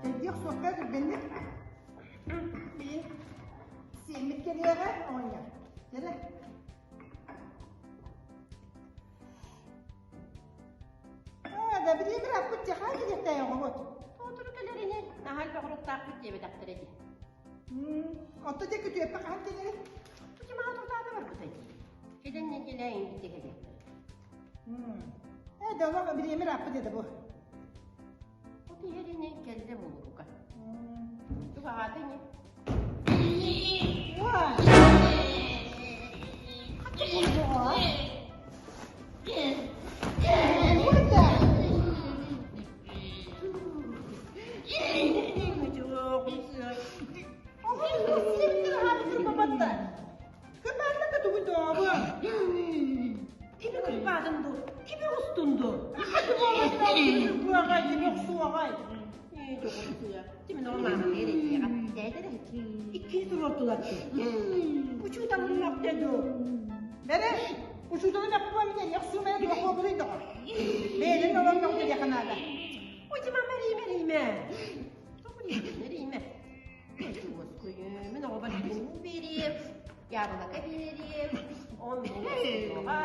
Чэйдиэх суохха түргэнник. Билин сиэммит кэлиэҕэ оҕонньор. Кэлэ. Аа, да билигин бырааппыт дьахаа кэлиэхтээх оҕобут. Тоотуру кэлэр ини, наһаа элбэх уруктаахпыт диэбэтэхтэрэ дии. Отто дьэ күтүөппэ хаһан кэлэрий? Тутумаҕа тутаата барбыта дии. Кэлэн нэдиэлэ иҥбитэ кэлиэхтэрэ. Ээ, да олох бириэмэ ырааппыт этэ бу. От иһэр ини кэллэ буолуруга. Тугаата ини. Уа! Хатты буолуоҕа? Уота! Кими кырбаатын дуу? Кими устун дуу? Бэрэ, учууталын аппа мине яхсумэ дуохуобулуй доҕор. Бэйэлэрин олорнох диэхэ наада. Ой, мама, риме, риме. Риме. Мин оҕобор уу биэриэм, яблоко биэриэм, он буолуоҕа.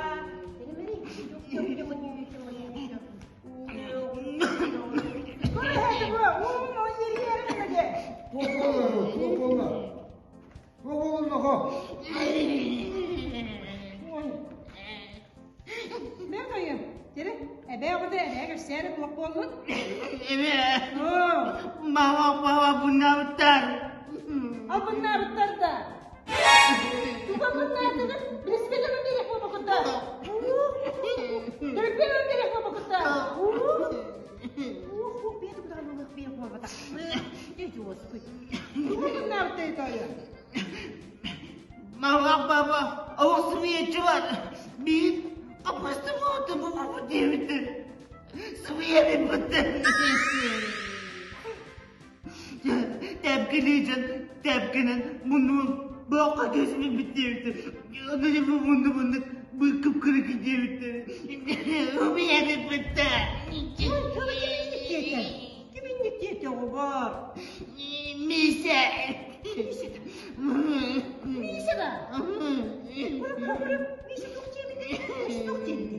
Эбээ оҕото эбээ кэпсээри туох буоллун? Эбээ, мама папа буннаабыттар. Албыннаабыттар да. Туга албыннаатыгыт? Билиспит дьонум биэриэх буолбуккутта. Төрүппүт дьонум биэриэх буолбуккутта. Ух, биэт кудаҕан ылыах биэриэх буолбатах. Дьэ, Тугу албыннаабыттай тоойо? Мама папа олох сымыйаччы бар. Биир аппасты буолта бу диэбитин. Сымыйа биппиттэр. Тэпкилиичэн тэпкинэн муннун боққа көсүмүн диэбиттэр. Ону бу мунну мунну быккып кырык диэбиттэр. Сымыйа биппиттэр. Ким инник диэтэ оҕобор? Миисэ. Миисэ да? Миисэ туох диэбитий? Миисэ туох диэбитий?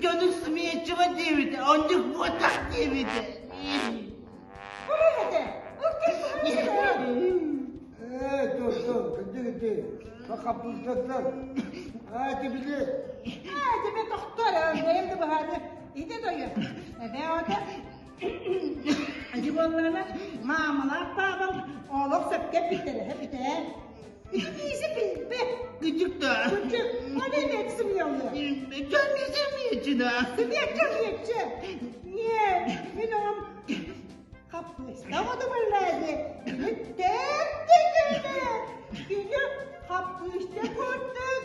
Дьону смеечева диэбитэ, оннук буотах диэбитэ. Ээ, тохтор, кырдьык хаппыыстаттар. Аа, тибили. Аа, тебе тохтор, бэйэм да быһаары. Ити дойу. Эбээ ота. Ити буоллаҕына, маамалаах паапам олох сөпкө эппиттэрэ, эппитэ. Ити кииси билбэт. Кырдьык да. Кырдьык, ол эмиэ сымыйаллар. Дьон сымыйаччы да. Сымыйаччы, сымыйаччы. Не, мин оҕом хаппыыста оҕото буоллаа Кини тэп-тэкэнэ. Кини хаппыыста курдук.